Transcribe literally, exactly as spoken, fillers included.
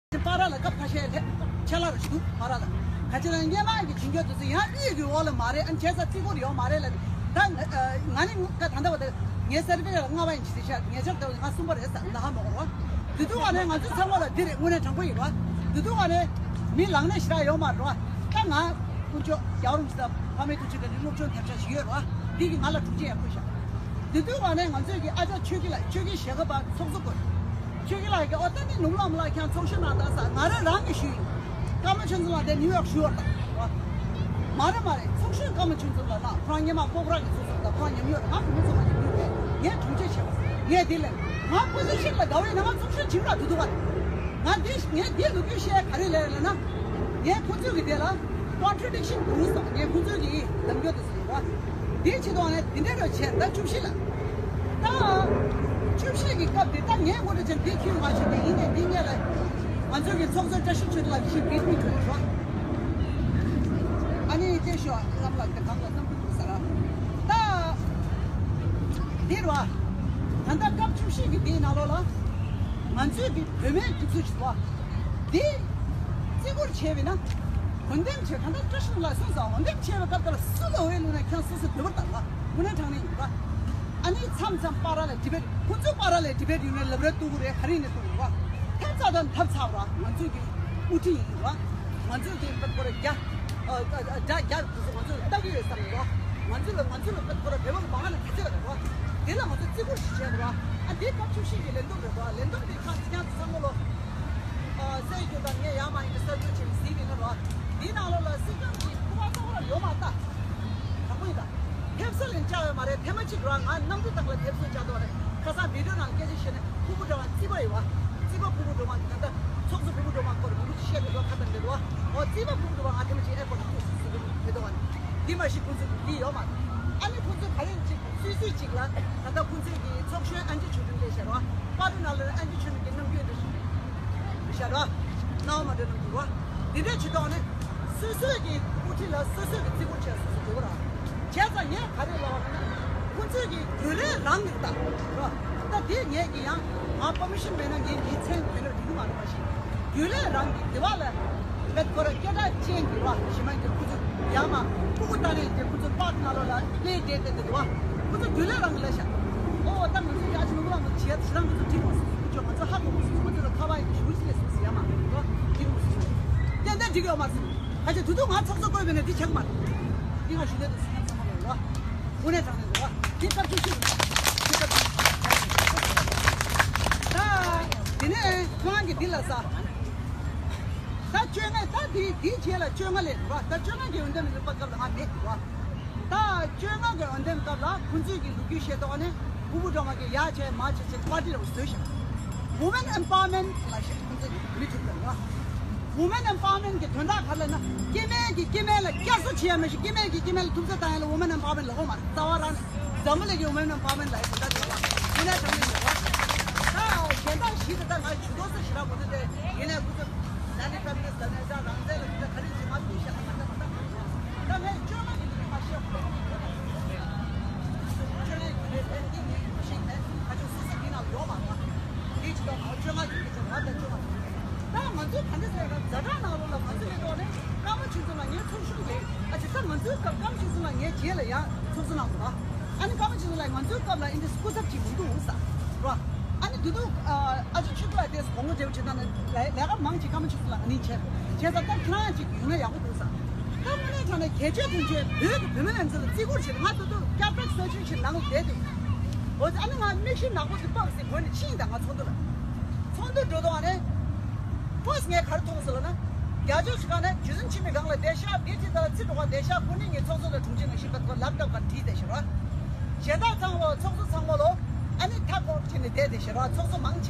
པ་ར་ལ་སྐབས་ཁ་ཤས་ལྷད་ཆ་ལ་རུ་ཞུ་འདུག་པ་ར་ལ་ཁ་ཆེ་ལ་སྔོན་མ་གི་བྱིན་རྒྱུ་དེ་ཚོ་ཡང་གཡུས་ཀྱི་འོག་ལ་མ་རེད། ཨ་ནི་བྱས་ཙང་རྩིས་འཁོར་ཡོད་མ་རེད་ལ། ད་ང་ནི་ད་ད་ལྟ་བ་ད་ངའི་སེར་པེ་ལ་ལྔ་པ་ཡིན་ཅི་ཟེར་ཤག་ངེད་ཅག་ལྟ་བུ་ང་གསུམ་པ་རེད་ཟེར་ལ་ཧ་མ་གོ་རོགས། དེ་དུས་ཀ་ནས་ང་ཚོ་ཚང་མ་ལ་འདི་རེད་དངོས་གནས་དྲང་པོ་ཡིན་རོགས། དེ་དུས་ཀ་ནས་མི་ལངས་ནས་ཞེ་དྲག་ཡོད་མ་རེད་རོགས། ད་ང་དཀོན་མཆོག་རྒྱལ་བ་རིན་པོ་ཆེ་དང་ཕ་མའི་ཐུགས་རྗེ་དང་ནི་སློབ་སྦྱོང་ཐེབས་ཆག་ཞིག་ཡོད་རོགས། འདི་གིས་ང་ལ་སྒྲུབ་བྱེད་ཡག་པོ་ཤག་དེ་དུས་ཀ་ནས་ང་ཚོས་ཀྱི་ཨ་ཅག་ཆོས་སྐྱིད་ལགས་ཆོས་སྐྱིད་ཞལ་ཁ་པ་ཚོགས་གཙོ་དགོས། ཆོས་སྐྱིད་ལགས་ཀྱིས་ཨོ་ད་ནི་ནུབ་ལམ་ལ་ཁྱང་ཚོགས་ཞུགས་གནང་དང་ཟེར་ང་རང་རང་གིས་ཞུས་ཡིན། ཀརྨ་ཆོས་འཛོམས་ལགས་དེ་ནིའུ་ཡོག་ཞུ་བར་དང་། མ་རེད་མ་རེད། ཚོགས་ཞུགས་ཀརྨ་ཆོས་འཛོམས་ལགས་ལ་ཁོ་རང་སྔོན་མ་ལྐོག་རག་གི་ཚོགས་གཙོ་དང་ཁོ་རང་ཉམས་མྱོང་རེད། ང་བུ་མོ་ཚོ་མ་ཉམས་མྱོང་མེད། ངས་དྲུང་ཆེ་བྱས་པ་ངས་དེ་ལས་ང་ཕོ་སི་ཤན་ལ་དགའ་བས་ན་ང་ཚོགས་ཞུགས་བྱིན་ར་དུ་དུ་བ་རེད། ང་དེ་ངས་དེ་ལུགས་རྒྱུ་བཤད་ག་རེ་ལས་ལ་ན་ངས་ཁོ་ཚོས་གི་དེ་ལ་ཀོན་ཊྲ་ཌིག་ཤན་འདུག་ཟེར་ངས་ཁོ་ཚོས་གི་ལམ་རྒྱུ་དེ་བ། དེའི་ཆེད་དུ་ནས་དེ་འདྲ་རུ་བྱས་ད་བཅུ་བཞི་ལ། ད་བཅུ་བཞི་གི་སྐབས་དེ་ད་ངས་ངོ་སྤྲོད་བྱས་འདི་ཁྱོད་མ་ཤེས་ཏེ་ཡིན་ནས་འདི་ངས་ལ་ང་ཚོའི་གི་ཚོགས་གཙོ་བཀྲ་ཤིས་ཆོས་ལགས་ཤིག་བིད་མི་ཐུབ་ཤོག་ཨ་ནི་ཅེས་ཤོག་ལམ་ལ་དེ་གང་ལ་བསམ་གི་འདུག་ཟེར་ར། ད་འདི་རུ་ད་ལྟ་སྐབས་བཅུ་བཞི་གི་དེའི་ནང་ལོགས་ལ་ང་ཚོའི་གི་བུད་མེད་སྒྲིག་འཛུགས་ཤིག་བ། འདི་རྩིས་འཁོར་བྱས་པས་ན་འོས་འདེམས་བྱས་ད་ལྟ་བཀྲ་ཤིས་ལ་གསུངས་སོང་། འོས་འདེམས་བྱས་པའི་སྐབས་དེ་ལ་སུ་ལ་འོས་བླུགས་ན་ཁྱོད་སོ་སོ་འདོད་པ་ལྟར་ལ་དངོས་གནས་དྲང་གནས་ཡིན་པ། ཨ་ནི་མཚམས་མཚམས་པ་ར་ལ་ཌི་བེ་ཊི་ཁོ་ཚོ་པ་ར་ལ་ཌི་བེ་ཊི་ཡོད་ན་ལབ་ར་ཏུ་གུ་རེད་ག་རེ་ནས་ཏུ་རེད་བ། ཐབས་ཚ་དང་ཐབས་ཚ་བ་ང་ཚོ་གི་དབུ་ཁྲིད་ཡིན་བ། ང་ཚོ་གི་པད་ཁོ་ར་རྒྱ་ཨ་ཨ་ཨ་རྒྱ་རྒྱ་དེ་ཚོ་ང་ཚོ་ལ་ལྟ་གི་ཡོད་ས་རེད་བ། ང་ཚོ་ལ་ང་ཚོ་ལ་པད་ཁོ་ར་བེ་བ་མང་ན་ག་ཚོད་རེད་བ། དེ་ལ་ང་ཚོ་བརྩི་བཀུར་ཞིག་བྱས་རེད་བ། ཨ་འདི་སྐབས་བཅུ་བཞི་གི་ལས་འདུག་རེད་བ། ལས་འདུག་འདི་ཁ་ཁྱང་ཚང་མ་ལོ། ཨ་གསལ་རྒྱུ་དང་ངས་ཡང་མ་ཡིན་པའི་གསར་འགྱུར་བྱས་ནས་གཟིགས་ཡིན་ན་རོ། འདིའི་ནང་ལོགས་ལ་སྲིད་སྐྱོང་གི་སྐུ་པར་གཙང་བོ་ར་ཡོད་མ་རེད་ད། དྲང་པོ་ཡིན་ད། ཕེབས་བསུ་ལ་བཅར་ཡོད་མ་རེད། ཐེངས་མ་གཅིག་རོ་ང་གནམ་གྲུ་སྟེང་ལ་ཕེབས་བསུ་བཅར་འདུག་རེད། ཁ་སང་བི་ཌི་ཡོ་ནང་སྐད་ཆ་བཤད་ནས་ཕུར་བུ་སྒྲོལ་མ་རྩིས་པ་ཡོད་བ། རྩིས་པ་ཕུར་བུ་སྒྲོལ་མ་ད་ལྟ་ཚོགས་གཙོ་ཕུར་བུ་སྒྲོལ་མ་སྐོར་མང་པོ་ཅིག་བཤད་དགོས་འདུག་ཁ་བཏང་འདི་འདུག་བ། འོ་རྩིས་པ་ཕུར་བུ་སྒྲོལ་མ་ང་ཐེངས་མ་གཅིག་ཨེར་པོར་ལ་ཐུག་སོང་ཟེར་གི་འདུག་དེ་འདྲ་བ་ནི། འདི་མ་གཞི་ཁོང་ཚོ་འདི་ཡོད་མ་རེད། ཨ་ནི་ཁོང་ཚོ་ག་རེ་ཅིག་སུས་སུས་ཅིག་ལ་ད་ལྟ་ཁོང་ཚོའི་གི་ཚོགས་གཞོན་ཨན་ཅི་ཆོས་སྒྲོན་ལས་བཤད་རོགས། པ་རུ་ན་ལ་ཨན་ཅི་ཆོས་སྒྲོན་གི་རྣམ་འགྱུར་འདི་བཤད་རོགས། རྣམ་མ་འདྲ་རྣམ་འགྱུར་རོགས། འདི་འདྲ་བྱེད་དོགས་ནི་སོ་སོའི་གི་དབུ་ཁྲིད་ལ་སོ་སོའི་གི་བརྩི་བཀུར་བྱས་སོ་སོ་དགོས་ར། བྱས་ཙང་ངས་ག་རེ་ལབ་པ་ན་ཁོང་ཚོའི་གི་རྒྱུན་ལས་རང་གི་ལྟ་རོགས། ད་དེ་ངས་གི་ཡང་ང་པར་མི་ཤན་མེད་ན་ངས་ངའི་མཚན་གྱོན་ན་འགྲིག་གི་མ་རེད་མ་གཞི། རྒྱུན་ལས་རང་གི་དེ་བ་ལ། ལ་ཁོ་ར་སྐད་གྲགས་ཅན་གྱི་བ་ཞི་མ་གྱི་ཁུ་ཚུར་ཡ་མ་ཕྲུ་གུ་ལྟ་ནས་ཀྱི་ཁུ་ཚུར་པགས་ནང་ལོགས་ལ་ལས་བསྡད་དེ་འདུག་བ། ཁུ་ཚུར་རྒྱུན་ལས་རང་གི་ལ་ཤ། ཨོ་ད་ང་ཚོ་ཡ་ཆི་ནུ་ལ་མ་བྱེད་ཞི་རང་ང་ཚོ་འགྲིག་མ་སོང་། ཁུ་ཚོ་ང་ཚོ་ཧ་གོ་མ་སོང་། ང་ཚོ་ལ་ཁ་བ་ཡི་ཞུ་ཅི་ལས་སོང་ཟེར་ཡ་མ་རེད་བ། འགྲིག་མ་སོང་། ཏན་ཏན་འགྲིག་ཡོད་མ་སོང་། ཁ་ཆེ་དུ་དུ་ང་ཚོགས་གཙོ་བསྐོས་པས་ན་འདི་ཆགས་མ་རེད། འདི་ང་ཞུ་ལས་དུ་སོང་ཚང་མ་རེད་བ། དངོས་གནས་དྲང་གནས་རེད་བ། འདི་སྐབས་བཅུ་བཞི་རེད། འདི་སྐབས་བཅུ་བཞི། ད་དེ་ནས་ཁོང་གི་འདི་ལ་ས། ད་བཅོ་ལྔ་ད་དེ་དེའི་རྗེས་ལ་བཅོ་ལྔ་ལས་རེད་བ། ད་བཅོ་ལྔ་གི་འོས་འདེམས་ལས་པ་སྐབས་ལ་ང་མེད་རེད་བ། ད་བཅོ་ལྔ་གི་འོས་འདེམས་སྐབས་ལ་ཁོང་ཚོས་ཀྱི་ལོ་རྒྱུས་བཤད་ཐོག་ནས་ཕུར་བུ་སྒྲོལ་མ་གིས་ཡ་བྱས་མ་བྱས་བྱས་པར་ཏི་ལ་བཟོས་ཤག Women empowerment ལ་བཤད་ཁོང་ཚོས་ཀྱི་མི་ཐུབ་རེད་བ། Women empowerment གི་དོན་དག་ག་རེ་ལབ་ན་སྐྱེ་དམན་གྱི་སྐྱེ་དམན་ལ་བསྐྱར་གསོ་བྱེད་ཡ་མེད་ཤག་སྐྱེ་དམན་གྱི་སྐྱེ་དམན་ལ་ཐུགས་སྣང་བཏང་ཡ་ལ་Women empowerment ལབ་ཀྱི་མ་རེད། རྩ་བ་རང་ནས་འཛམ་བུ་གླིང་གི་Women empowerment ལབ་ཡ་དོན་དག་དེ་ལ་དངོས་གནས་དྲང་གནས་ཡོད་བ། ད་གཞན་དག་ཞིག་དེ་ད་ང་ཇུས་གཏོགས་ས་ཞེ་དྲག་མི་འདུག་སྟེ་ཡིན་ནའི་ཁོ་ཚོ་ད་ནི་ད་ནི་ད་ནི་ད་རང་བཙན་ལ་དེ་ད་ག་རེ་བྱེད་མ་ཐུབ་ཤག་ད་ང་ད་ང་ད་ད་ངས་བཅོ་ལྔ་གི་དེ་མ་བཤད་ཁོ་ལ་བཅོ་ལྔ་གི་དེ་འདི་ནི་མ་ཤེས་ད་ཁ་ཆུང་སོ་སོ་འདི་ནང་ཡོད་མ་རེད། འདི་ཅི་ད་ང་བཅོ་ལྔ་གི་དེ་ང་ད་བཅོ་ལྔ། ད་ང་ཚོའི་ག་འདྲ་ཟེར་ན་ཛ་དྲག་ནང་ལོགས་ལ་ང་ཚོ་ལས་ཐོག་ནས་ཀརྨ་ཆོས་འཛོམས་ལ་ངའི་ཚོགས་ཞུགས་རེད། ཨ་ཅེ་ད་ང་ཚོའི་སྐབས་ཀརྨ་ཆོས་འཛོམས་ལ་ངའི་རྗེས་ལ་ཡང་ཚོགས་གཙོ་གནང་དགོས་པ། ཨ་ནི་ཀརྨ་ཆོས་འཛོམས་ལ་ང་ཚོའི་སྐབས་ལ་ཨིན་ཏི་སྐུ་ཚབ་ཅིག་མི་འདུག་ས་རོ། ཨ་ནི་དུ་དུ་ཨ་ཅེ་ཆོས་སྐུ་ལ་དེས་དགོངས་པ་འགྲེལ་བ་བྱེད་སྟངས་ནི་ལས་ལས་ཀ་མང་ཅིག་ཀརྨ་ཆོས་འཛོམས་ལ་ཨ་ནི་བྱས་བྱས་ཙང་ད་ཁྱེད་རང་ཅིག་ཡོང་ན་ཡག་པོ་འདུག་ས། ད་དངོས་གནས་དྲང་གནས་གལ་ཆེ་དོན་ཆེ་བོད་ཀྱི་བུད་མེད་ལྷན་ཚོགས་ལ་བརྩི་བཀུར་བྱེད་ང་དུ་དུ་ཀ་པེག་སི་སི་ཆུ་ཆེ་ནང་ལ་བསྡད་དུས། འོ་ཙི་ཨ་ནི་ང་མིག་ཤེལ་ནག་པོ་དེ་ཕབ་སྟེ་སྒོ་ནས་ཕྱིན་ད་ང་ཚོགས་འདུ་ལ། ཚོགས་འདུ་འགྲོ་དུས་ཨ་ནི། ཕོས་ངས་ག་རེ་མཐོང་སོང་ལབ་ན། རྒྱ་ཕྱོགས་ཤིག་ག་ནས་རྒྱུ་འཛིན་འཆི་མེད་སྒང་ལ་བསྡད་ཤག་དེ་ཅི་ད་ལ་ཚི་གྲོགས་བསྡད་ཤག་ཁོ་ནི་ངའི་ཚོགས་གཙོ་དང་དྲུང་ཆེ་ང་ཞིག་ག་ཁོ་ལབ་སྟབས་ག་བྲིས་བསྡད་ཤག་ར། གཞན་དག་ཚང་བ་ཚོགས་གཙོ་ཚང་མ་ལོ། ཨ་ནི་ཐག་གོག་ཕྱིན་ནས་བསྡད་བསྡད་ཤག་ར། ཚོགས་གཙོ་མང་ཆེ།